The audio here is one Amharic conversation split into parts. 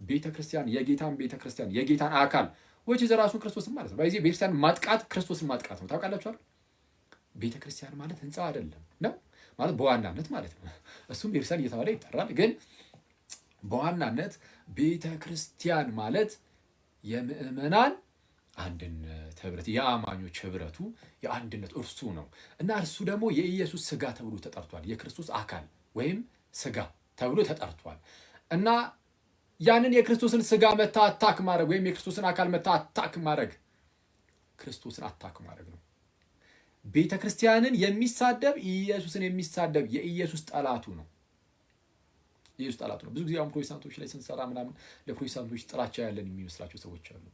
ቤተ ክርስቲያን፣ የጌታን ቤተ ክርስቲያን፣ የጌታን አካል which is ራሱን ክርስቶስን ማለት ነው። በዚህ ቤተክርስቲያን ማጥቃት ክርስቶስን ማጥቃት ነው። ታውቃላችሁ አይደል? ቤተ ክርስቲያን ማለት ህንፃ አይደለም ነው ማለት በዋናነት ማለት ነው። እሱም ቤተክርስቲያን እየተባለ ይጠራል። ግን በዋናነት ቤተ ክርስቲያን ማለት የምእመናን አንድነት ህብረት፣ የአማኞች ህብረቱ የአንድነት እርሱ ነው እና እርሱ ደግሞ የኢየሱስ ስጋ ተብሎ ተጠርቷል። የክርስቶስ አካል ወይም ስጋ ተብሎ ተጠርቷል እና ያንን የክርስቶስን ስጋ መታ attack ማድረግ ወይም የክርስቶስን አካል መታ attack ማድረግ ክርስቶስን attack ማድረግ ነው። ቤተ ክርስቲያንን የሚሳደብ ኢየሱስን የሚሳደብ የኢየሱስ ጠላቱ ነው። ኢየሱስ ጠላቱ ነው። ብዙ ጊዜ አሁን ፕሮቴስታንቶች ላይ ስንሰራ ምናምን ለፕሮቴስታንቶች ጥላቻ ያለን የሚመስላቸው ሰዎች አሉ።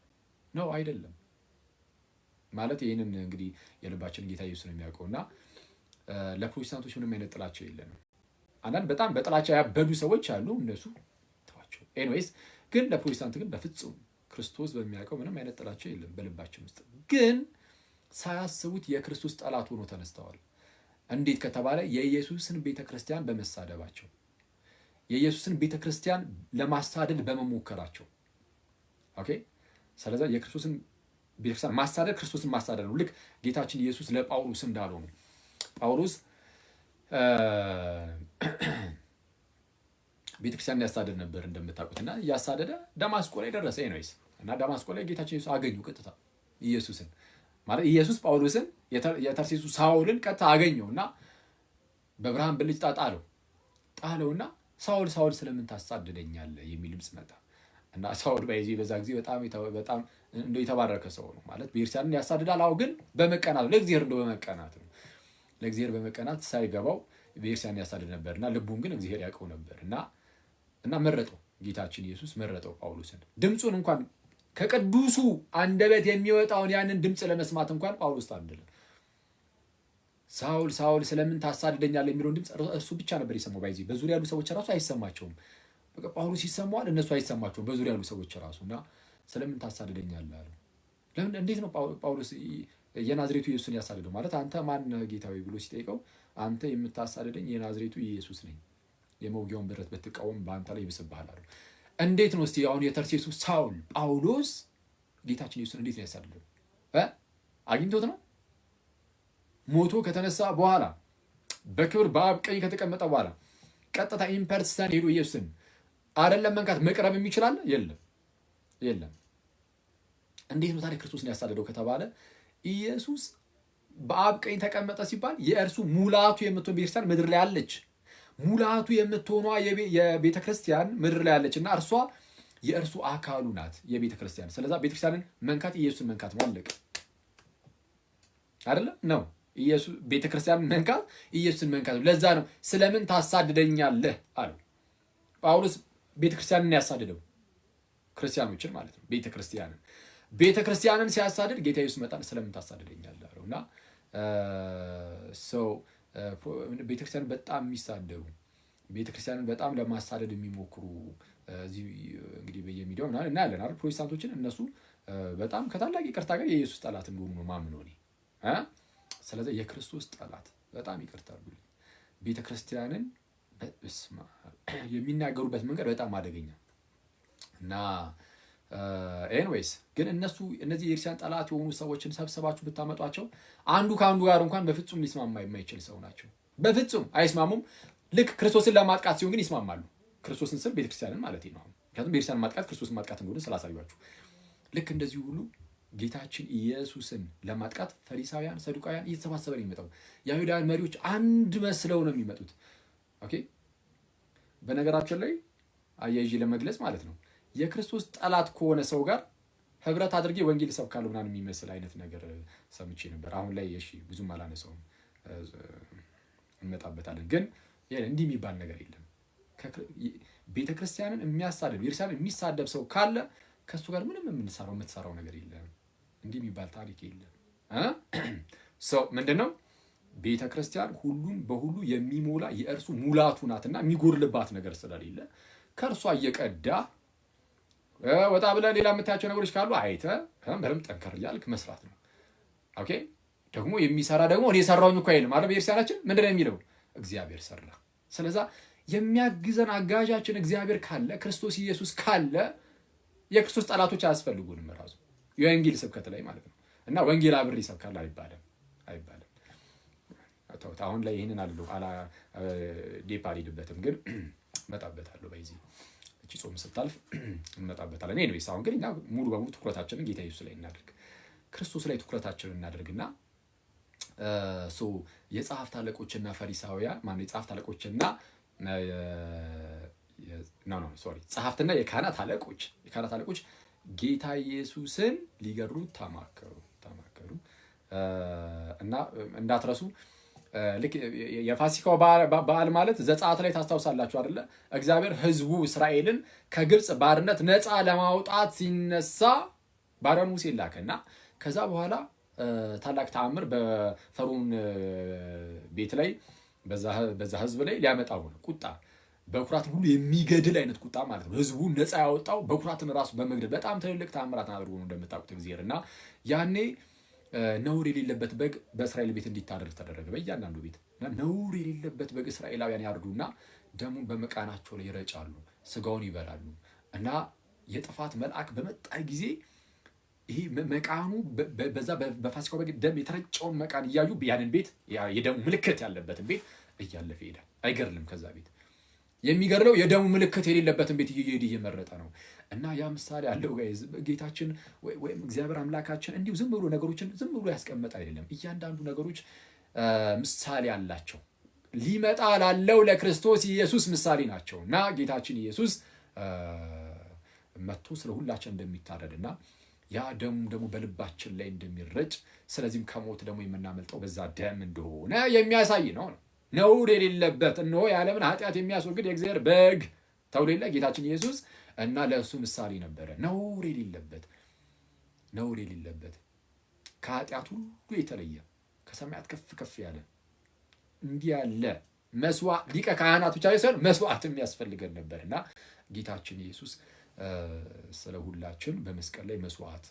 No፣ አይደለም። ማለት ይህንን እንግዲህ የልባችን ጌታ ኢየሱስ ነው የሚያውቀው እና ለፕሮቴስታንቶች ምንም አይነት ጥላቻ የለንም። አንዳንድ በጣም በጥላቻ ያበዱ ሰዎች አሉ፣ እነሱ ተዋቸው። Anyways ግን ለፕሮቴስታንት ግን በፍጹም ክርስቶስ በሚያውቀው ምንም አይነት ጥላቻ የለም በልባችን ውስጥ። ግን ሳያስቡት የክርስቶስ ጠላት ሆኖ ተነስተዋል። እንዴት ከተባለ የኢየሱስን ቤተ ክርስቲያን በመሳደባቸው፣ የኢየሱስን ቤተ ክርስቲያን ለማሳደድ በመሞከራቸው። Okay፣ ስለዚ የክርስቶስን ቤተክርስቲያን ማሳደድ ክርስቶስን ማሳደድ ነው። ልክ ጌታችን ኢየሱስ ለጳውሎስ እንዳለው ነው። ጳውሎስ ቤተክርስቲያን ያሳደድ ነበር እንደምታውቁት እና እያሳደደ ደማስቆ ላይ ደረሰ። Anyways እና ደማስቆ ላይ ጌታችን ኢየሱስ አገኙ ቀጥታ ኢየሱስን፣ ማለት ኢየሱስ ጳውሎስን፣ የተርሴሱ ሳውልን ቀጥታ አገኘው እና በብርሃን ብልጭታ ጣለው ጣለውና "ሳውል፣ ሳውል፣ ስለምን ታሳድደኛለህ?" የሚል ድምፅ መጣ እና ሳውል በዚህ በዛ ጊዜ በጣም በጣም እንደው የተባረከ ሰው ነው። ማለት ቤተክርስቲያንን ያሳድዳል። አዎ፣ ግን በመቀናት፣ ለእግዚአብሔር እንደው በመቀናት ነው። ለእግዚአብሔር በመቀናት ሳይገባው ቤተክርስቲያንን ያሳድድ ነበር እና ልቡን ግን እግዚአብሔር ያውቀው ነበር እና መረጠው። ጌታችን ኢየሱስ መረጠው ጳውሎስን። ድምፁን እንኳን፣ ከቅዱሱ አንደበት የሚወጣውን ያንን ድምፅ ለመስማት እንኳን ጳውሎስ ታደለ። "ሳውል፣ ሳውል፣ ስለምን ታሳድደኛለህ?" የሚለውን ድምፅ እሱ ብቻ ነበር የሰማው። By the way በዙሪያ ያሉ ሰዎች ራሱ አይሰማቸውም። በቃ ጳውሎስ ይሰማዋል፣ እነሱ አይሰማቸውም። በዙሪያ ያሉ ሰዎች ራሱ እና "ስለምን ታሳድደኛለህ?" አሉ። ለምን፣ እንዴት ነው ጳውሎስ የናዝሬቱ ኢየሱስን ያሳድደው? ማለት "አንተ ማን ነህ ጌታዬ?" ብሎ ሲጠይቀው "አንተ የምታሳድደኝ የናዝሬቱ ኢየሱስ ነኝ፣ የመውጊያውን ብረት ብትቃወም በአንተ ላይ ይብስብሃል" አሉ። እንዴት ነው እስቲ አሁን የተርሴሱ ሳውል ጳውሎስ ጌታችን ኢየሱስን እንዴት ነው ያሳደደው? አግኝቶት ነው? ሞቶ ከተነሳ በኋላ፣ በክብር በአብ ቀኝ ከተቀመጠ በኋላ ቀጥታ in person ሄዶ ኢየሱስን አይደለም መንካት መቅረብ የሚችላል? የለም፣ የለም። እንዴት ነው ታዲያ ክርስቶስን ያሳደደው ከተባለ ኢየሱስ በአብ ቀኝ ተቀመጠ ሲባል የእርሱ ሙላቱ የምትሆን ቤተክርስቲያን ምድር ላይ አለች። ሙላቱ የምትሆኗ የቤተ ክርስቲያን ምድር ላይ አለች እና እርሷ የእርሱ አካሉ ናት የቤተ ክርስቲያን። ስለዛ ቤተክርስቲያንን መንካት ኢየሱስን መንካት ነው። አለቀ። አይደለ ነው? ቤተ ክርስቲያንን መንካት ኢየሱስን መንካት ነው። ለዛ ነው "ስለምን ታሳድደኛለህ?" አለው። ጳውሎስ ቤተ ክርስቲያንን ያሳድደው ክርስቲያኖችን ማለት ነው። ቤተ ክርስቲያንን ሲያሳድድ ጌታ ኢየሱስ መጣን፣ "ስለምን ታሳድደኛለህ?" አለው እና so ቤተክርስቲያንን በጣም የሚሳደቡ፣ ቤተክርስቲያንን በጣም ለማሳደድ የሚሞክሩ እዚህ እንግዲህ በየሚዲያው ምናምን እናያለን አይደል? ፕሮቴስታንቶችን። እነሱ በጣም ከታላቅ ይቅርታ ጋር የኢየሱስ ጠላት እንደሆኑ ነው ማምነው እኔ። ስለዚህ የክርስቶስ ጠላት፣ በጣም ይቅርታ አድርጉልኝ፣ ቤተክርስቲያንን የሚናገሩበት መንገድ በጣም አደገኛ እና anyways ግን እነሱ እነዚህ የክርስቲያን ጠላት የሆኑ ሰዎችን ሰብስባችሁ ብታመጧቸው አንዱ ከአንዱ ጋር እንኳን በፍጹም ሊስማማ የማይችል ሰው ናቸው። በፍጹም አይስማሙም። ልክ ክርስቶስን ለማጥቃት ሲሆን ግን ይስማማሉ። ክርስቶስን ስል ቤተክርስቲያንን ማለት ነው። ምክንያቱም ቤተክርስቲያንን ማጥቃት ክርስቶስን ማጥቃት እንደሆነ ስላሳያችሁ። ልክ እንደዚሁ ሁሉ ጌታችን ኢየሱስን ለማጥቃት ፈሪሳውያን፣ ሰዱቃውያን እየተሰባሰበ ነው የሚመጣው። የአይሁዳውያን መሪዎች አንድ መስለው ነው የሚመጡት። Okay፣ በነገራችን ላይ አያይዤ ለመግለጽ ማለት ነው፣ የክርስቶስ ጠላት ከሆነ ሰው ጋር ህብረት አድርጌ ወንጌል እሰብካለሁ ምናምን የሚመስል አይነት ነገር ሰምቼ ነበር። አሁን ላይ እሺ ብዙም አላነሳውም፣ እንመጣበታለን። ግን እንዲህ የሚባል ነገር የለም። ቤተክርስቲያንን የሚያሳድድ፣ ቤተክርስቲያንን የሚሳደብ ሰው ካለ ከእሱ ጋር ምንም የምንሰራው የምትሰራው ነገር የለም። እንዲህ የሚባል ታሪክ የለም። So ምንድን ነው? ቤተ ክርስቲያን ሁሉን በሁሉ የሚሞላ የእርሱ ሙላቱ ናትና የሚጎድልባት ነገር ስለሌለ ከእርሷ እየቀዳ ወጣ ብለህ ሌላ የምታያቸው ነገሮች ካሉ አይተህ በደንብ ጠንከር እያልክ መስራት ነው። Okay፣ ደግሞ የሚሰራ ደግሞ እኔ የሰራውኝ እኮ አይልም። አለ ቤተክርስቲያናችን ምንድን ነው የሚለው? እግዚአብሔር ሰራ። ስለዛ የሚያግዘን አጋዣችን እግዚአብሔር ካለ፣ ክርስቶስ ኢየሱስ ካለ የክርስቶስ ጠላቶች አያስፈልጉንም። ራሱ የወንጌል ስብከት ላይ ማለት ነው። እና ወንጌል አብሬ ይሰብካል አይባልም አይባልም። ተውት። አሁን ላይ ይህንን አሉ deep አልሄድበትም፣ ግን እመጣበታለሁ። በዚህ እቺ ጾም ስታልፍ እንመጣበታለን። Anyways አሁን ግን እኛ ሙሉ በሙሉ ትኩረታችንን ጌታ ኢየሱስ ላይ እናድርግ፣ ክርስቶስ ላይ ትኩረታችንን እናድርግና የጸሐፍት አለቆችና ፈሪሳውያን ማነው የጸሐፍት አለቆችና no no sorry ጸሐፍትና የካህናት አለቆች ጌታ ኢየሱስን ሊገድሉት ተማከሩ ተማከሩ እና እንዳትረሱ፣ ልክ የፋሲካው በዓል ማለት ዘጸአት ላይ ታስታውሳላችሁ አይደለ? እግዚአብሔር ሕዝቡ እስራኤልን ከግብፅ ባርነት ነፃ ለማውጣት ሲነሳ ባሪያውን ሙሴን ላከ እና ከዛ በኋላ ታላቅ ተአምር በፈርዖን ቤት ላይ በዛ ሕዝብ ላይ ሊያመጣው ነው። ቁጣ፣ በኩራትን ሁሉ የሚገድል አይነት ቁጣ ማለት ነው። ህዝቡን ነፃ ያወጣው በኩራትን ራሱ በመግደል በጣም ትልልቅ ተአምራትን አድርጎ ነው እንደምታውቁት እግዚአብሔር። እና ያኔ ነውር የሌለበት በግ በእስራኤል ቤት እንዲታረድ ተደረገ። በእያንዳንዱ ቤት እና ነውር የሌለበት በግ እስራኤላውያን ያርዱና ደሙን በመቃናቸው ላይ ይረጫሉ፣ ስጋውን ይበላሉ እና የጥፋት መልአክ በመጣ ጊዜ ይሄ መቃኑ በዛ በፋሲካው በግ ደም የተረጨውን መቃን እያዩ ያንን ቤት፣ የደሙ ምልክት ያለበትን ቤት እያለፈ ይሄዳል። አይገድልም። ከዛ ቤት የሚገድለው የደሙ ምልክት የሌለበትን ቤት እየሄደ እየመረጠ ነው። እና ያ ምሳሌ አለው guys። ጌታችን ወይም እግዚአብሔር አምላካችን እንዲሁ ዝም ብሎ ነገሮችን ዝም ብሎ ያስቀመጠ አይደለም። እያንዳንዱ ነገሮች ምሳሌ አላቸው። ሊመጣ ላለው ለክርስቶስ ኢየሱስ ምሳሌ ናቸው። እና ጌታችን ኢየሱስ መጥቶ ስለ ሁላችን እንደሚታረድና ያ ደሙ ደግሞ በልባችን ላይ እንደሚረጭ፣ ስለዚህም ከሞት ደግሞ የምናመልጠው በዛ ደም እንደሆነ የሚያሳይ ነው። ነውር የሌለበት፣ እነሆ የዓለምን ኃጢአት የሚያስወግድ የእግዚአብሔር በግ ተብሎ የለ ጌታችን ኢየሱስ? እና ለእሱ ምሳሌ ነበረ። ነውር የሌለበት፣ ነውር የሌለበት፣ ከኃጢአት ሁሉ የተለየ፣ ከሰማያት ከፍ ከፍ ያለ እንዲህ ያለ መስዋዕት፣ ሊቀ ካህናት ብቻ ሳይሆን መስዋዕት የሚያስፈልገን ነበር እና ጌታችን ኢየሱስ ስለ ሁላችን በመስቀል ላይ መስዋዕት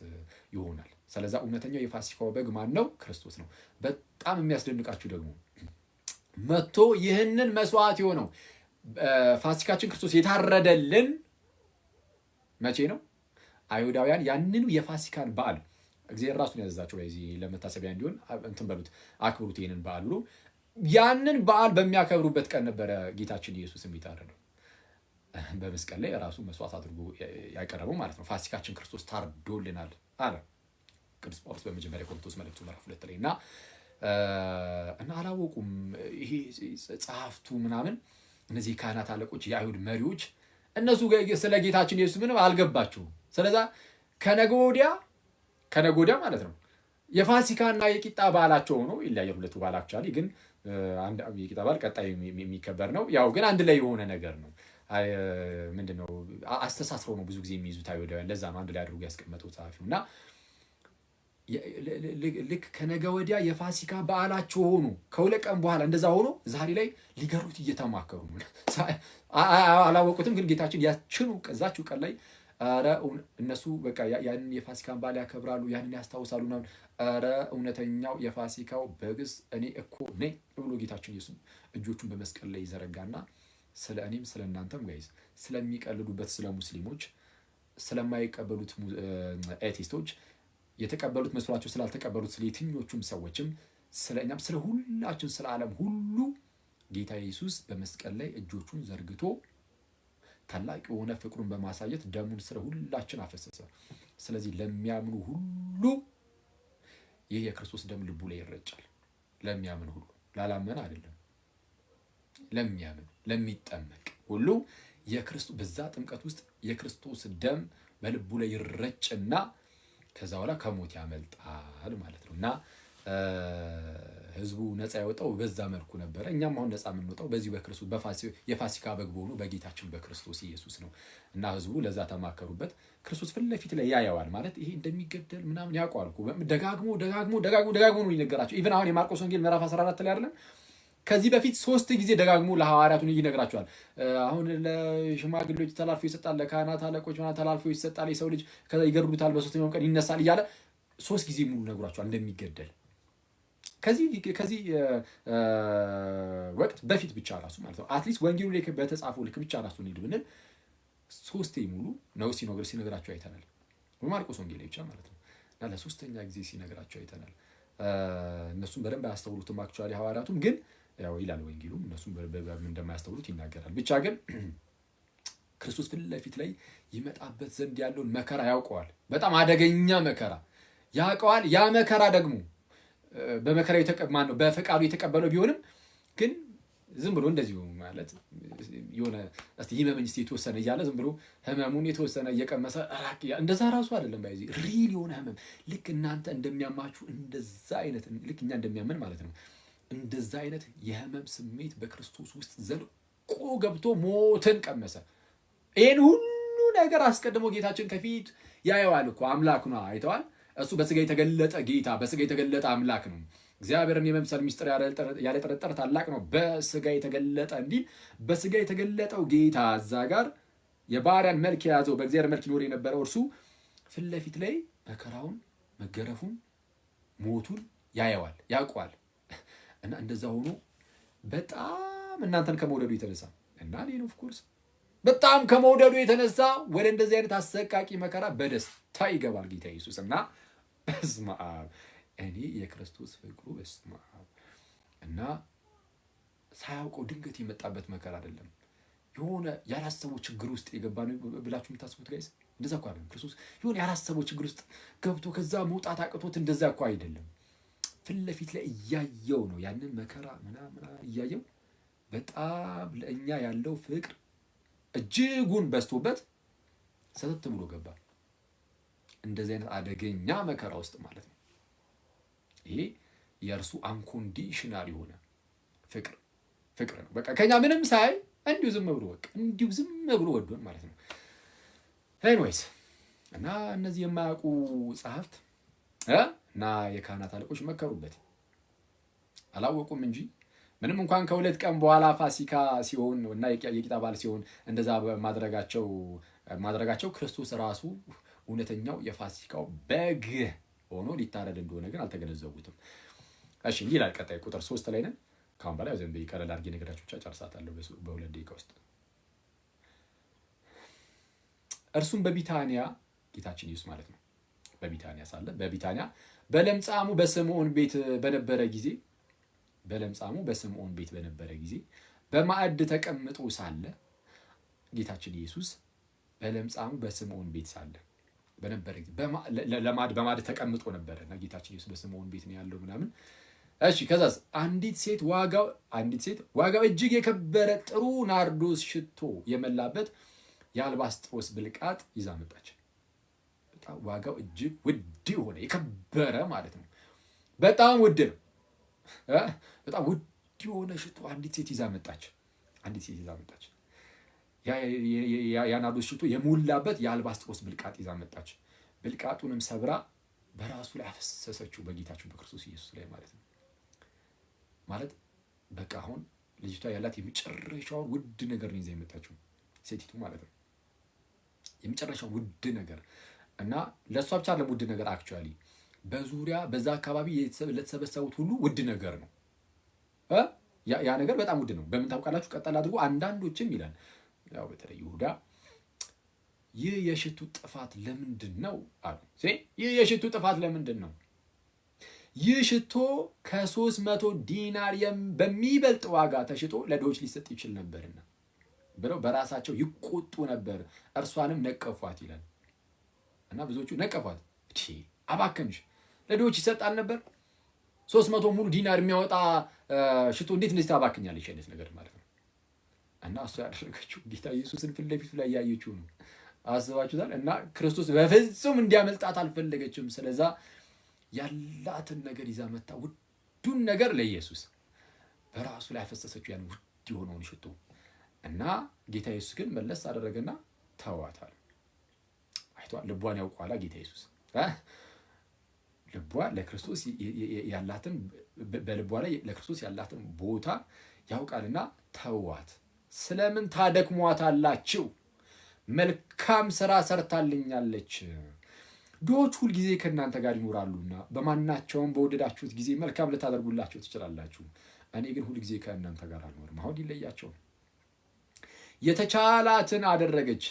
ይሆናል። ስለዛ እውነተኛው የፋሲካው በግ ማን ነው? ክርስቶስ ነው። በጣም የሚያስደንቃችሁ ደግሞ መጥቶ ይህንን መስዋዕት የሆነው ፋሲካችን ክርስቶስ የታረደልን መቼ ነው? አይሁዳውያን ያንኑ የፋሲካን በዓል እግዚአብሔር ራሱን ያዘዛቸው በዚህ ለመታሰቢያ እንዲሆን እንትን በሉት፣ አክብሩት ይህንን በዓል ብሎ ያንን በዓል በሚያከብሩበት ቀን ነበረ ጌታችን ኢየሱስ የሚታረደው፣ በመስቀል ላይ ራሱ መስዋዕት አድርጎ ያቀረበው ማለት ነው። ፋሲካችን ክርስቶስ ታርዶልናል አለ ቅዱስ ጳውሎስ በመጀመሪያ ቆሮንቶስ መልእክቱ ምዕራፍ 2 ላይ። እና አላወቁም። ይሄ ጸሐፍቱ ምናምን፣ እነዚህ የካህናት አለቆች፣ የአይሁድ መሪዎች፣ እነሱ ስለ ጌታችን ኢየሱስ ምንም አልገባቸውም። ስለዛ ከነገ ወዲያ፣ ከነገ ወዲያ ማለት ነው፣ የፋሲካና የቂጣ በዓላቸው ሆኖ ይለያያል። ሁለቱ በዓል actually ግን የቂጣ በዓል ቀጣይ የሚከበር ነው። ያው ግን አንድ ላይ የሆነ ነገር ነው። ምንድን ነው፣ አስተሳስረው ነው ብዙ ጊዜ የሚይዙት አይሁዳውያን። ለዛ ነው አንድ ላይ አድርጎ ያስቀመጠው ጸሐፊው። እና ልክ ከነገ ወዲያ የፋሲካ በዓላቸው ሆኖ ከ2 ቀን በኋላ እንደዛ ሆኖ ዛሬ ላይ ሊገድሉት እየተማከሩ ነው። አላወቁትም። ግን ጌታችን ያችኑ ከዛችው ቀን ላይ ኧረ እነሱ በቃ ያንን የፋሲካን በዓል ያከብራሉ፣ ያንን ያስታውሳሉ ምናምን። ኧረ እውነተኛው የፋሲካው በግስ እኔ እኮ ነኝ ብሎ ጌታችን ኢየሱስ እጆቹን በመስቀል ላይ ይዘረጋና ስለ እኔም ስለ እናንተም guys፣ ስለሚቀልዱበት ስለ ሙስሊሞች፣ ስለማይቀበሉት atheist ኦች፣ የተቀበሉት መስሏቸው ስላልተቀበሉት ስለ የትኞቹም ሰዎችም፣ ስለ እኛም፣ ስለ ሁላችን፣ ስለ ዓለም ሁሉ ጌታ ኢየሱስ በመስቀል ላይ እጆቹን ዘርግቶ ታላቅ የሆነ ፍቅሩን በማሳየት ደሙን ስለ ሁላችን አፈሰሰ። ስለዚህ ለሚያምኑ ሁሉ ይህ የክርስቶስ ደም ልቡ ላይ ይረጫል። ለሚያምን ሁሉ፣ ላላመነ አይደለም። ለሚያምን፣ ለሚጠመቅ ሁሉ የክርስቶስ በዛ ጥምቀት ውስጥ የክርስቶስ ደም በልቡ ላይ ይረጭና ከዛ በኋላ ከሞት ያመልጣል ማለት ነው። እና ህዝቡ ነፃ የወጣው በዛ መልኩ ነበረ። እኛም አሁን ነፃ የምንወጣው በዚሁ በክርስቶስ፣ የፋሲካ በግ በሆኑ በጌታችን በክርስቶስ ኢየሱስ ነው። እና ህዝቡ ለዛ ተማከሩበት። ክርስቶስ ፊት ለፊት ላይ ያየዋል፣ ማለት ይሄ እንደሚገደል ምናምን ያውቀዋል እኮ። ደጋግሞ ደጋግሞ ደጋግሞ ደጋግሞ ነው ይነገራቸው። Even አሁን የማርቆስ ወንጌል ምዕራፍ 14 ላይ አይደለም፣ ከዚህ በፊት ሶስት ጊዜ ደጋግሞ ለሐዋርያቱ ይነግራቸዋል። አሁን ለሽማግሌዎች ተላልፎ ይሰጣል፣ ለካህናት አለቆች ተላልፎ ይሰጣል፣ የሰው ልጅ ከዛ ይገድሉታል፣ በሶስተኛውም ቀን ይነሳል እያለ ሶስት ጊዜ ሙሉ ነግሯቸዋል እንደሚገደል። ከዚህ ወቅት በፊት ብቻ ራሱ ማለት ነው፣ at least ወንጌሉ ላይ በተጻፈው ልክ ብቻ ራሱ እንሂድ ብንል ሶስቴ ሙሉ ነው ሲነግራቸው አይተናል። በማርቆስ ወንጌል ላይ ብቻ ማለት ነው። እና ለሶስተኛ ጊዜ ሲነግራቸው አይተናል። እነሱም በደንብ አያስተውሉትም። Actually ሐዋርያቱም ግን ያው ይላል ወንጌሉም እነሱም እንደማያስተውሉት ይናገራል። ብቻ ግን ክርስቶስ ፊት ለፊት ላይ ይመጣበት ዘንድ ያለውን መከራ ያውቀዋል። በጣም አደገኛ መከራ ያውቀዋል። ያ መከራ ደግሞ በመከራ ማን ነው በፈቃዱ የተቀበለው ቢሆንም ግን ዝም ብሎ እንደዚሁ ማለት የሆነ እስቲ ይመመኝ እስቲ የተወሰነ እያለ ዝም ብሎ ህመሙን የተወሰነ እየቀመሰ ራቅ እንደዛ ራሱ አይደለም። By the way real የሆነ ህመም ልክ እናንተ እንደሚያማችሁ እንደዛ አይነት፣ ልክ እኛ እንደሚያመን ማለት ነው። እንደዛ አይነት የህመም ስሜት በክርስቶስ ውስጥ ዘልቆ ገብቶ ሞትን ቀመሰ። ይህን ሁሉ ነገር አስቀድሞ ጌታችን ከፊት ያየዋል እኮ፣ አምላክ ነው። አይተዋል። እሱ በስጋ የተገለጠ ጌታ፣ በስጋ የተገለጠ አምላክ ነው። እግዚአብሔርን የመምሰል ሚስጥር ያለ ጥርጥር ታላቅ ነው። በስጋ የተገለጠ እንዲህ በስጋ የተገለጠው ጌታ እዛ ጋር የባሪያን መልክ የያዘው፣ በእግዚአብሔር መልክ ይኖር የነበረው እርሱ ፊት ለፊት ላይ መከራውን፣ መገረፉን፣ ሞቱን ያየዋል፣ ያውቀዋል። እና እንደዛ ሆኖ በጣም እናንተን ከመውደዱ የተነሳ እና እኔን of course በጣም ከመውደዱ የተነሳ ወደ እንደዚህ አይነት አሰቃቂ መከራ በደስታ ይገባል ጌታ ኢየሱስ። እና በስመ አብ፣ እኔ የክርስቶስ ፍቅሩ በስመ አብ። እና ሳያውቀው ድንገት የመጣበት መከራ አይደለም። የሆነ ያላሰበው ችግር ውስጥ የገባ ነው ብላችሁ የምታስቡት guys፣ እንደዛ እኮ አይደለም። ክርስቶስ የሆነ ያላሰበው ችግር ውስጥ ገብቶ ከዛ መውጣት አቅቶት እንደዛ እኮ አይደለም። ፊት ለፊት ላይ እያየው ነው ያንን መከራ ምናምን እያየው በጣም ለእኛ ያለው ፍቅር እጅጉን በዝቶበት ሰተት ብሎ ገባ። እንደዚህ አይነት አደገኛ መከራ ውስጥ ማለት ነው። ይሄ የእርሱ unconditional የሆነ ፍቅር ነው። በቃ ከኛ ምንም ሳይ እንዲሁ ዝም ብሎ፣ በቃ እንዲሁ ዝም ብሎ ወዶን ማለት ነው። Anyways፣ እና እነዚህ የማያውቁ ጸሐፍት እና የካህናት አለቆች መከሩበት፣ አላወቁም እንጂ ምንም እንኳን ከ2 ቀን በኋላ ፋሲካ ሲሆን እና የቂጣ በዓል ሲሆን እንደዛ ማድረጋቸው ክርስቶስ ራሱ እውነተኛው የፋሲካው በግ ሆኖ ሊታረድ እንደሆነ ግን አልተገነዘቡትም። እሺ፣ እንዲህ ይላል። ቀጣይ ቁጥር 3 ላይ ነን። ከአሁን በላይ ዝም ብዬ ቀለል አድርጌ ነገራችሁ ብቻ ጨርሳታለሁ በ2 ደቂቃ ውስጥ። እርሱም በቢታንያ፣ ጌታችን ኢየሱስ ማለት ነው፣ በቢታንያ ሳለ፣ በቢታንያ በለምጻሙ በስምዖን ቤት በነበረ ጊዜ፣ በለምጻሙ በስምዖን ቤት በነበረ ጊዜ በማዕድ ተቀምጦ ሳለ፣ ጌታችን ኢየሱስ በለምጻሙ በስምዖን ቤት ሳለ በነበረ ጊዜ በማዕድ ተቀምጦ ነበረ እና ጌታችን ኢየሱስ በስምዖን ቤት ነው ያለው ምናምን። እሺ፣ ከዛስ አንዲት ሴት ዋጋው እጅግ የከበረ ጥሩ ናርዶስ ሽቶ የመላበት የአልባስጥሮስ ብልቃጥ ይዛ መጣች። በጣም ዋጋው እጅግ ውድ የሆነ፣ የከበረ ማለት ነው። በጣም ውድ ነው። በጣም ውድ የሆነ ሽቶ አንዲት ሴት ይዛ መጣች። አንዲት ሴት ይዛ መጣች። የናርዶስ ሽቶ የሞላበት የአልባስጥሮስ ብልቃጥ ይዛ መጣች። ብልቃጡንም ሰብራ በራሱ ላይ አፈሰሰችው፣ በጌታችን በክርስቶስ ኢየሱስ ላይ ማለት ነው። ማለት በቃ አሁን ልጅቷ ያላት የመጨረሻውን ውድ ነገር ነው ይዛ የመጣችው፣ ሴቲቱ ማለት ነው። የመጨረሻውን ውድ ነገር እና ለእሷ ብቻ አይደለም ውድ ነገር፣ actually በዙሪያ በዛ አካባቢ ለተሰበሰቡት ሁሉ ውድ ነገር ነው። ያ ነገር በጣም ውድ ነው። በምን ታውቃላችሁ? ቀጠል አድርጎ አንዳንዶችም ይላል፣ ያው በተለይ ይሁዳ፣ ይህ የሽቱ ጥፋት ለምንድን ነው አሉ። ይህ የሽቱ ጥፋት ለምንድን ነው? ይህ ሽቶ ከ300 ዲናር በሚበልጥ ዋጋ ተሽጦ ለድሆች ሊሰጥ ይችል ነበርና ብለው በራሳቸው ይቆጡ ነበር። እርሷንም ነቀፏት ይላል እና ብዙዎቹ ነቀፏት። አባከንሽ፣ ለድሆች ይሰጣል ነበር፣ 300 ሙሉ ዲናር የሚያወጣ ሽቶ እንዴት እንደዚህ ታባክኛለች? አይነት ነገር ማለት ነው። እና እሷ ያደረገችው ጌታ ኢየሱስን ፊት ለፊቱ ላይ እያየችው ነው። አስባችሁታል? እና ክርስቶስ በፍጹም እንዲያመልጣት አልፈለገችም። ስለዛ ያላትን ነገር ይዛ መጣ፣ ውዱን ነገር ለኢየሱስ በራሱ ላይ ያፈሰሰችው ያን ውድ የሆነውን ሽቶ። እና ጌታ ኢየሱስ ግን መለስ አደረገና ተዋታል። አይቷል። ልቧን ያውቀዋላ ጌታ ኢየሱስ፣ ልቧ ለክርስቶስ ያላትን፣ በልቧ ላይ ለክርስቶስ ያላትን ቦታ ያውቃልና ተዋት። ስለምን ታደክሟታላችሁ? መልካም ስራ ሰርታልኛለች። ድሆች ሁልጊዜ ከእናንተ ጋር ይኖራሉና በማናቸውም በወደዳችሁት ጊዜ መልካም ልታደርጉላቸው ትችላላችሁ። እኔ ግን ሁልጊዜ ከእናንተ ጋር አልኖርም። አሁን ሊለያቸው ነው። የተቻላትን አደረገች።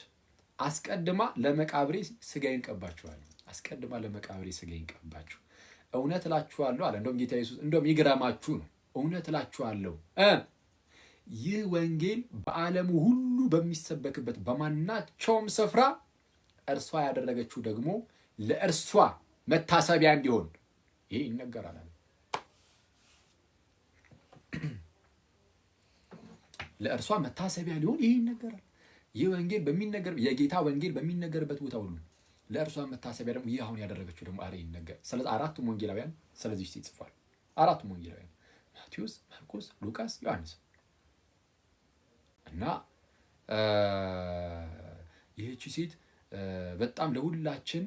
አስቀድማ ለመቃብሬ ስጋዬን ቀባችኋል። አስቀድማ ለመቃብሬ ስጋዬን ቀባችሁ። እውነት እላችኋለሁ አለ። እንደውም ጌታ ኢየሱስ እንደውም ይግረማችሁ ነው። እውነት እላችኋለሁ ይህ ወንጌል በዓለሙ ሁሉ በሚሰበክበት በማናቸውም ስፍራ እርሷ ያደረገችው ደግሞ ለእርሷ መታሰቢያ እንዲሆን ይሄ ይነገራል አለ። ለእርሷ መታሰቢያ ሊሆን ይሄ ይነገራል። ይህ ወንጌል በሚነገር የጌታ ወንጌል በሚነገርበት ቦታ ሁሉ ለእርሷ መታሰቢያ ደግሞ ይህ አሁን ያደረገችው ደግሞ አረ ይነገር። ስለዚህ አራቱም ወንጌላውያን ስለዚህ ሴት ጽፏል። አራቱም ወንጌላውያን ማቴዎስ፣ ማርቆስ፣ ሉቃስ፣ ዮሐንስ እና ይህቺ ሴት በጣም ለሁላችን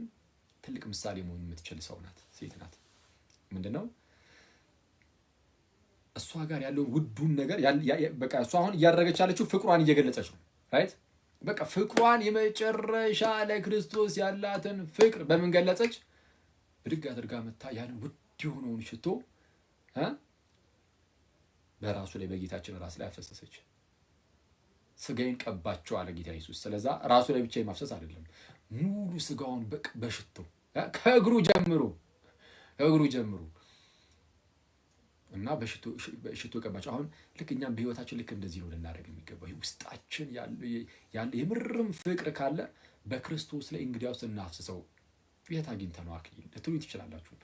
ትልቅ ምሳሌ መሆን የምትችል ሰው ናት፣ ሴት ናት። ምንድን ነው እሷ ጋር ያለውን ውዱን ነገር በቃ እሷ አሁን እያደረገች ያለችው ፍቅሯን እየገለጸች ነው። Right በቃ ፍቅሯን የመጨረሻ ለክርስቶስ ያላትን ፍቅር በምን ገለጸች? ብድግ አድርጋ መታ ያንን ውድ የሆነውን ሽቶ በራሱ ላይ በጌታችን ራስ ላይ አፈሰሰች። ስጋዬን ቀባቸው አለ ጌታ ኢየሱስ። ስለዛ ራሱ ላይ ብቻ የማፍሰስ አይደለም፣ ሙሉ ስጋውን በሽቶ ከእግሩ ጀምሮ ከእግሩ ጀምሮ እና በሽቶ ቀባቸው። አሁን ልክ እኛም በህይወታችን ልክ እንደዚህ ነው ልናደርግ የሚገባው። ውስጣችን ያለ የምርም ፍቅር ካለ በክርስቶስ ላይ እንግዲያውስ እናፍስሰው። የት አግኝተህ ነው አክሊል ልትሉኝ ትችላላችሁ።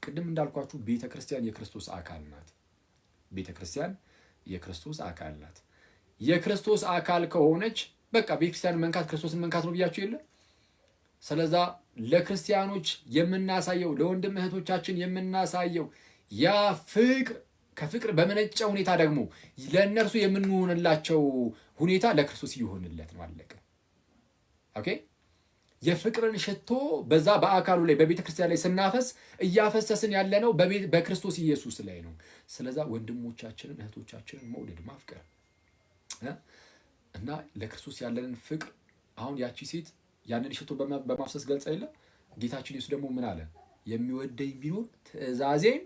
ቅድም እንዳልኳችሁ ቤተ ክርስቲያን የክርስቶስ አካል ናት። ቤተ ክርስቲያን የክርስቶስ አካል ናት። የክርስቶስ አካል ከሆነች በቃ ቤተክርስቲያን መንካት ክርስቶስን መንካት ነው ብያችሁ የለ። ስለዛ ለክርስቲያኖች የምናሳየው ለወንድም እህቶቻችን የምናሳየው ያ ፍቅር ከፍቅር በመነጨ ሁኔታ ደግሞ ለእነርሱ የምንሆንላቸው ሁኔታ ለክርስቶስ እየሆንለት ነው። አለቀ። Okay። የፍቅርን ሽቶ በዛ በአካሉ ላይ በቤተ ክርስቲያን ላይ ስናፈስ እያፈሰስን ያለነው በክርስቶስ ኢየሱስ ላይ ነው። ስለዛ ወንድሞቻችንን እህቶቻችንን መውደድ ማፍቀር እና ለክርስቶስ ያለንን ፍቅር አሁን ያቺ ሴት ያንን ሽቶ በማፍሰስ ገልጻ የለ ጌታችን ኢየሱስ ደግሞ ምን አለ? የሚወደኝ ቢኖር ትእዛዜን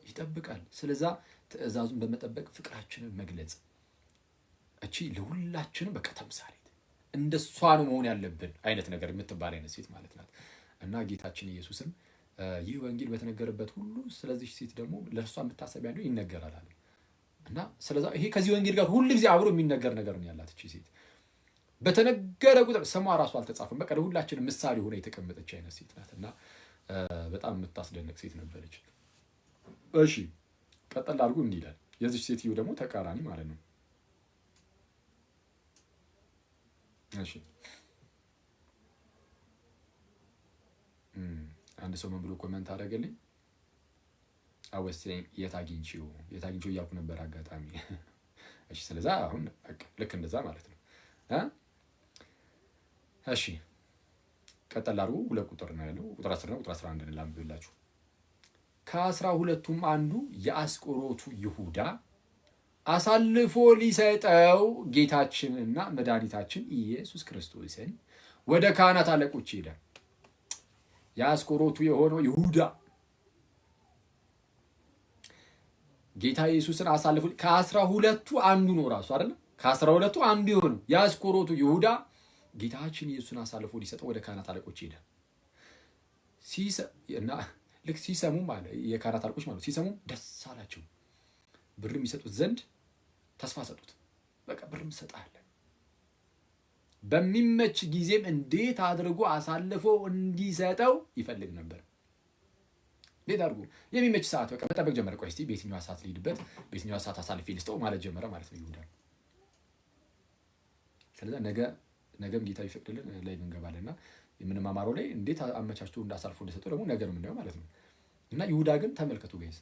ይጠብቃል። ስለዛ ትእዛዙን በመጠበቅ ፍቅራችንን መግለጽ እቺ ለሁላችንም በቃ ተምሳሌት እንደሷ ነው መሆን ያለብን አይነት ነገር የምትባል አይነት ሴት ማለት ናት። እና ጌታችን ኢየሱስም ይህ ወንጌል በተነገረበት ሁሉ ስለዚህ ሴት ደግሞ ለእርሷ መታሰቢያ እንዲሆን ይነገራል አለ። እና ስለዛ ይሄ ከዚህ ወንጌል ጋር ሁል ጊዜ አብሮ የሚነገር ነገር ነው ያላት እቺ ሴት። በተነገረ ቁጥር ስሟ ራሱ አልተጻፈም። በቃ ለሁላችንም ምሳሌ ሆና የተቀመጠች አይነት ሴት ናት እና በጣም የምታስደንቅ ሴት ነበረች። እሺ ቀጠል አድርጎ እንዲህ ይላል። የዚች ሴትዮ ደግሞ ተቃራኒ ማለት ነው። እሺ አንድ ሰው ምን ብሎ comment አደረገልኝ? አወሰኝ የት አግኝቼው የት አግኝቼው እያልኩ ነበር አጋጣሚ። እሺ ስለዛ አሁን ልክ እንደዛ ማለት ነው። እሺ ቀጠል አድርጎ ሁለት ቁጥር ነው ያለው። ቁጥር 10 ነው። ቁጥር 11 ላንብብላችሁ። ከአስራ ሁለቱም አንዱ የአስቆሮቱ ይሁዳ አሳልፎ ሊሰጠው ጌታችንና መድኃኒታችን ኢየሱስ ክርስቶስን ወደ ካህናት አለቆች ሄደ። የአስቆሮቱ የሆነው ይሁዳ ጌታ ኢየሱስን አሳልፎ ከአስራ ሁለቱ አንዱ ነው ራሱ አይደለም። ከአስራ ሁለቱ አንዱ የሆነው የአስቆሮቱ ይሁዳ ጌታችን ኢየሱስን አሳልፎ ሊሰጠው ወደ ካህናት አለቆች ሄደ። እና ልክ ሲሰሙም አለ የካህናት አለቆች ማለት ሲሰሙም ደስ አላቸው። ብርም ይሰጡት ዘንድ ተስፋ ሰጡት። በቃ ብርም እሰጥሃለሁ፣ በሚመች ጊዜም እንዴት አድርጎ አሳልፎ እንዲሰጠው ይፈልግ ነበር። እንዴት አድርጎ የሚመች ሰዓት በቃ መጠበቅ ጀመረ። ቆይ እስኪ በየትኛዋ ሰዓት ልሂድበት፣ በየትኛዋ ሰዓት አሳልፌ ልስጠው ማለት ጀመረ ማለት ነው ይሁዳ። ስለዚ ነገ ነገም ጌታ ይፈቅድልን ላይ እንገባለን የምንማማረው ላይ እንዴት አመቻችቶ እንዳሳልፎ እንደሰጠው ደግሞ ነገ ነው የምናየው ማለት ነው። እና ይሁዳ ግን ተመልከቱ guys፣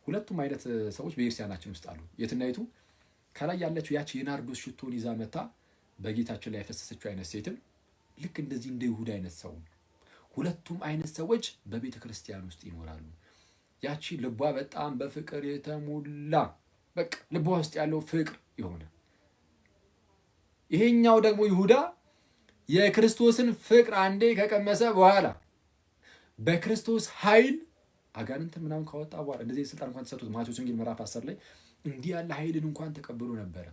ሁለቱም አይነት ሰዎች በቤተክርስቲያናችን ውስጥ አሉ። የትና የቱ? ከላይ ያለችው ያች የናርዶስ ሽቶን ይዛ መታ በጌታችን ላይ ያፈሰሰችው አይነት ሴትም ልክ እንደዚህ እንደ ይሁዳ አይነት ሰው፣ ሁለቱም አይነት ሰዎች በቤተ ክርስቲያን ውስጥ ይኖራሉ። ያቺ ልቧ በጣም በፍቅር የተሞላ በቃ ልቧ ውስጥ ያለው ፍቅር የሆነ ይሄኛው ደግሞ ይሁዳ የክርስቶስን ፍቅር አንዴ ከቀመሰ በኋላ በክርስቶስ ኃይል አጋንንትን ምናምን ካወጣ በኋላ እንደዚህ ስልጣን እንኳን ተሰጥቶት ማቴዎስ ወንጌል ምዕራፍ 10 ላይ እንዲህ ያለ ኃይልን እንኳን ተቀብሎ ነበረ።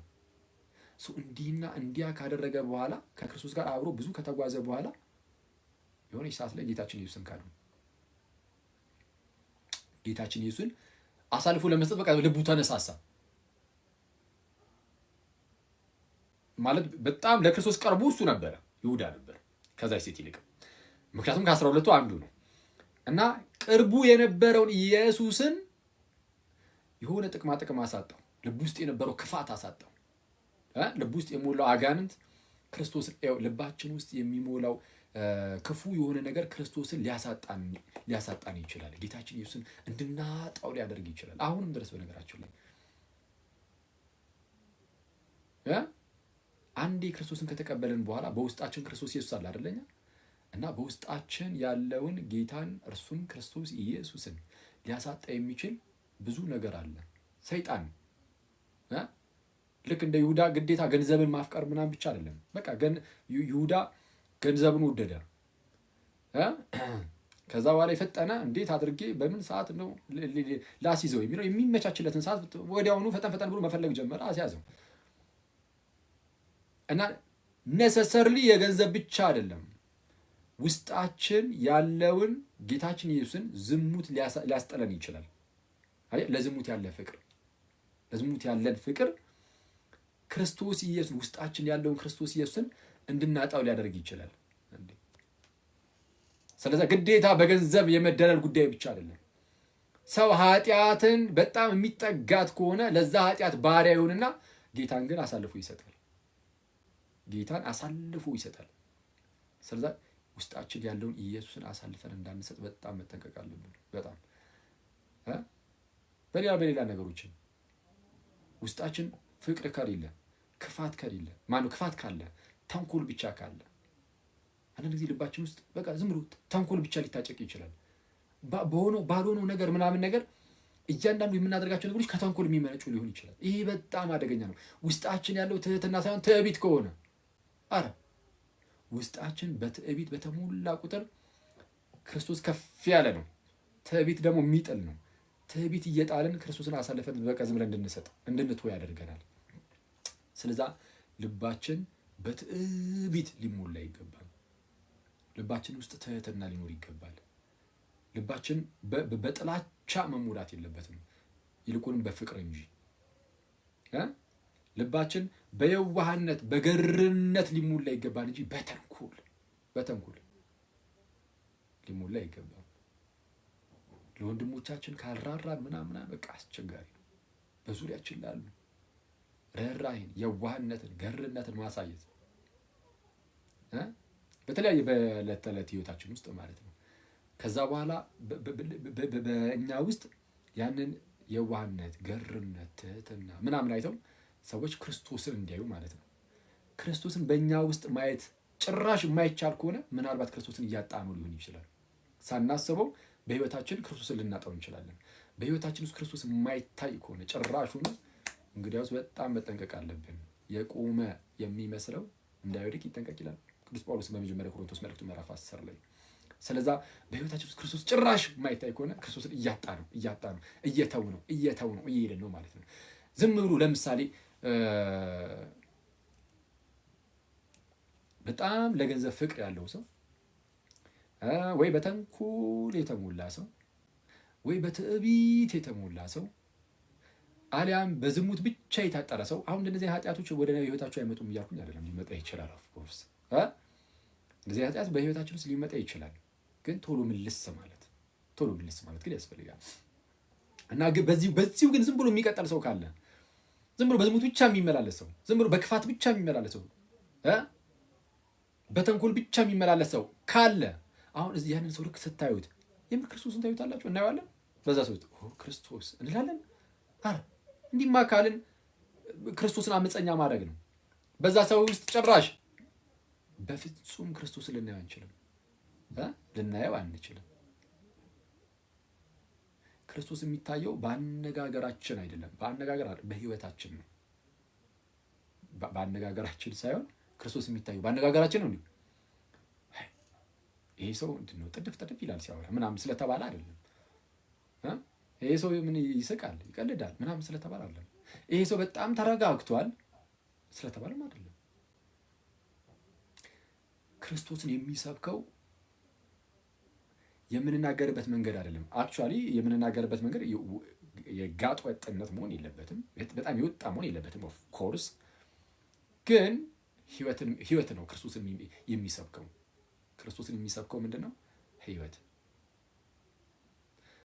እንዲህና እንዲያ ካደረገ በኋላ ከክርስቶስ ጋር አብሮ ብዙ ከተጓዘ በኋላ የሆነች ሰዓት ላይ ጌታችን ኢየሱስን ካዱ። ጌታችን ኢየሱስን አሳልፎ ለመስጠት በቃ ልቡ ተነሳሳ። ማለት በጣም ለክርስቶስ ቀርቦ እሱ ነበረ፣ ይሁዳ ነበር ከዛ ሴት ይልቅ፣ ምክንያቱም ከ12ቱ አንዱ ነው እና ቅርቡ የነበረውን ኢየሱስን የሆነ ጥቅማ ጥቅም አሳጣው። ልቡ ውስጥ የነበረው ክፋት አሳጣው። ልቡ ውስጥ የሞላው አጋንንት ክርስቶስን፣ ልባችን ውስጥ የሚሞላው ክፉ የሆነ ነገር ክርስቶስን ሊያሳጣን ይችላል። ጌታችን ኢየሱስን እንድናጣው ሊያደርግ ይችላል። አሁንም ድረስ በነገራችን ላይ አንዴ ክርስቶስን ከተቀበልን በኋላ በውስጣችን ክርስቶስ ኢየሱስ አለ አይደለኛ? እና በውስጣችን ያለውን ጌታን እርሱም ክርስቶስ ኢየሱስን ሊያሳጣ የሚችል ብዙ ነገር አለ። ሰይጣን ልክ እንደ ይሁዳ ግዴታ ገንዘብን ማፍቀር ምናምን ብቻ አይደለም። በቃ ይሁዳ ገንዘብን ወደደ። ከዛ በኋላ የፈጠነ እንዴት አድርጌ በምን ሰዓት ነው ላስይዘው የሚለው የሚመቻችለትን ሰዓት ወዲያውኑ ፈጠን ፈጠን ብሎ መፈለግ ጀመረ፣ አስያዘው። እና ነሰሰርሊ የገንዘብ ብቻ አይደለም፣ ውስጣችን ያለውን ጌታችን ኢየሱስን ዝሙት ሊያስጠለን ይችላል። ለዝሙት ያለ ፍቅር ለዝሙት ያለን ፍቅር ክርስቶስ ኢየሱስን ውስጣችን ያለውን ክርስቶስ ኢየሱስን እንድናጣው ሊያደርግ ይችላል። ስለዚ ግዴታ በገንዘብ የመደለል ጉዳይ ብቻ አይደለም። ሰው ኃጢአትን በጣም የሚጠጋት ከሆነ ለዛ ኃጢአት ባሪያ ይሆንና ጌታን ግን አሳልፎ ይሰጣል። ጌታን አሳልፎ ይሰጣል። ስለዛ ውስጣችን ያለውን ኢየሱስን አሳልፈን እንዳንሰጥ በጣም መጠንቀቅ አለብን። በጣም በሌላ በሌላ ነገሮችን ውስጣችን ፍቅር ከሌለ፣ ክፋት ከሌለ፣ ማነው ክፋት ካለ፣ ተንኮል ብቻ ካለ፣ አንዳንድ ጊዜ ልባችን ውስጥ በቃ ዝም ብሎ ተንኮል ብቻ ሊታጨቅ ይችላል። በሆነው ባልሆነው ነገር ምናምን ነገር እያንዳንዱ የምናደርጋቸው ነገሮች ከተንኮል የሚመነጩ ሊሆን ይችላል። ይህ በጣም አደገኛ ነው። ውስጣችን ያለው ትህትና ሳይሆን ትዕቢት ከሆነ አረ ውስጣችን በትዕቢት በተሞላ ቁጥር ክርስቶስ ከፍ ያለ ነው። ትዕቢት ደግሞ የሚጥል ነው። ትዕቢት እየጣልን ክርስቶስን አሳልፈን በቃ ዝም ብለን እንድንሰጥ እንድንተው ያደርገናል። ስለዛ ልባችን በትዕቢት ሊሞላ ይገባል። ልባችን ውስጥ ትህትና ሊኖር ይገባል። ልባችን በጥላቻ መሞላት የለበትም፣ ይልቁንም በፍቅር እንጂ። ልባችን በየዋህነት በገርነት ሊሞላ ይገባል እንጂ በተንኮል በተንኮል ሊሞላ ይገባል። ለወንድሞቻችን ካልራራን ምናምና በቃ አስቸጋሪ ነው። በዙሪያችን ላሉ ርኅራኄን፣ የዋህነትን፣ ገርነትን ማሳየት በተለያየ በዕለት ተዕለት ህይወታችን ውስጥ ማለት ነው። ከዛ በኋላ በእኛ ውስጥ ያንን የዋህነት፣ ገርነት፣ ትህትና ምናምን አይተው ሰዎች ክርስቶስን እንዲያዩ ማለት ነው። ክርስቶስን በእኛ ውስጥ ማየት ጭራሽ የማይቻል ከሆነ ምናልባት ክርስቶስን እያጣነው ሊሆን ይችላል። ሳናስበው በህይወታችን ክርስቶስን ልናጣው እንችላለን። በህይወታችን ውስጥ ክርስቶስ የማይታይ ከሆነ ጭራሹን እንግዲያውስ በጣም መጠንቀቅ አለብን። የቆመ የሚመስለው እንዳይወድቅ ይጠንቀቅ ይላል ቅዱስ ጳውሎስ በመጀመሪያ ቆሮንቶስ መልእክቱ ምዕራፍ 10 ላይ። ስለዛ በህይወታችን ውስጥ ክርስቶስ ጭራሽ የማይታይ ከሆነ ክርስቶስን እያጣ ነው እያጣ ነው እየተው ነው እየተው ነው እየሄድን ነው ማለት ነው። ዝም ብሎ ለምሳሌ በጣም ለገንዘብ ፍቅር ያለው ሰው ወይ በተንኮል የተሞላ ሰው ወይ በትዕቢት የተሞላ ሰው አሊያም በዝሙት ብቻ የታጠረ ሰው፣ አሁን እንደዚህ ኃጢአቶች ወደ ህይወታቸው አይመጡም እያልኩኝ አይደለም። ሊመጣ ይችላል። Of course እንደዚህ ኃጢአት በህይወታችን ውስጥ ሊመጣ ይችላል። ግን ቶሎ ምልስ ማለት ቶሎ ምልስ ማለት ግን ያስፈልጋል። እና በዚሁ ግን ዝም ብሎ የሚቀጠል ሰው ካለ፣ ዝም ብሎ በዝሙት ብቻ የሚመላለስ ሰው፣ ዝም ብሎ በክፋት ብቻ የሚመላለስ ሰው፣ በተንኮል ብቻ የሚመላለስ ሰው ካለ አሁን ያንን ሰው ልክ ስታዩት የምር ክርስቶስን ታዩታላችሁ፣ እናየዋለን። በዛ ሰው ክርስቶስ እንላለን። አረ እንዲህማ ካልን ክርስቶስን አመፀኛ ማድረግ ነው። በዛ ሰው ውስጥ ጭራሽ በፍጹም ክርስቶስን ልናየው አንችልም፣ ልናየው አንችልም። ክርስቶስ የሚታየው በአነጋገራችን አይደለም፣ በአነጋገር በህይወታችን ነው። በአነጋገራችን ሳይሆን ክርስቶስ የሚታየው በአነጋገራችን ነው። ይሄ ይሄ ሰው ምንድን ነው ጥድፍ ጥድፍ ይላል ሲያወራ ምናምን ስለተባለ አይደለም። ይሄ ሰው ምን ይስቃል ይቀልዳል ምናምን ስለተባለ አይደለም። ይሄ ሰው በጣም ተረጋግቷል ስለተባለም አይደለም። ክርስቶስን የሚሰብከው የምንናገርበት መንገድ አይደለም። Actually የምንናገርበት መንገድ የጋጥ ወጥነት መሆን የለበትም። በጣም የወጣ መሆን የለበትም። Of course ግን ህይወት ነው ክርስቶስን የሚሰብከው። ክርስቶስን የሚሰብከው ምንድን ነው? ህይወት።